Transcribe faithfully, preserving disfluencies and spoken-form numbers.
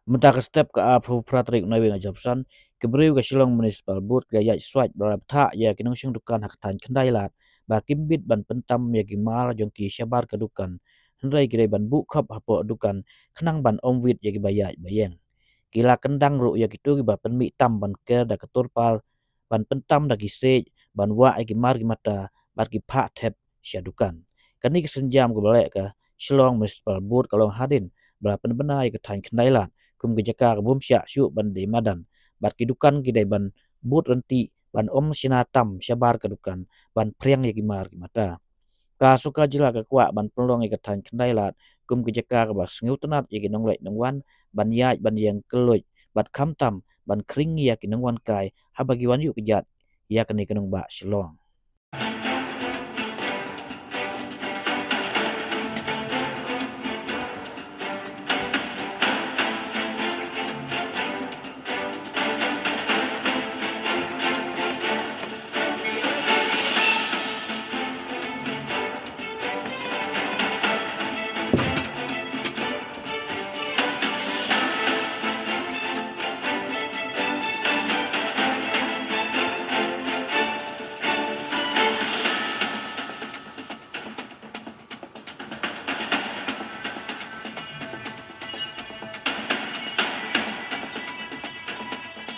Mynta ka step ka arphew phra tarik u Naiwieng arhajar arphew san, ki briew ka Shillong Municipal Board ki la ïaid swait bad la bthah ïa ki nongshong dukan ha ka thaiñ Khyndailad ba kim bit ban pyntam ïa ki mar jong ki shabar ka dukan, hynrei ki dei ban buh khop hapoh dukan khnang ban ym wit ïa kiba ïaid ba ïeng. Ki la kyndang ruh ïa kito kiba pynmih tam ban ker da ka turpal ban pyntam da ki siej ban wah ïa ki mar ki mata bad ki phah thep sha dukan. Kane ka sienjam kaba leh ka Shillong Municipal Board ka long hadien ba la pynbna ïa ka thaiñ Khyndailad kum ka jaka ka bym shah shuh ban dei madan, bad ki dukan ki dei ban bud ryntih ban ym shna tam shabar ka dukan ban phriang ïa ki mar ki mata. Ka sorkar jylla ka kwah ban pynlong ïa ka thaiñ Khyndailad kum ka jaka kaba sngewtynnat ïa ki nongleit nongwan ban ïaid ban ïeng kylluid bad khamtam ban khring ïa ki nongwan kai haba ki wan ïuh kjat ïa kane ka nongbah Shillong.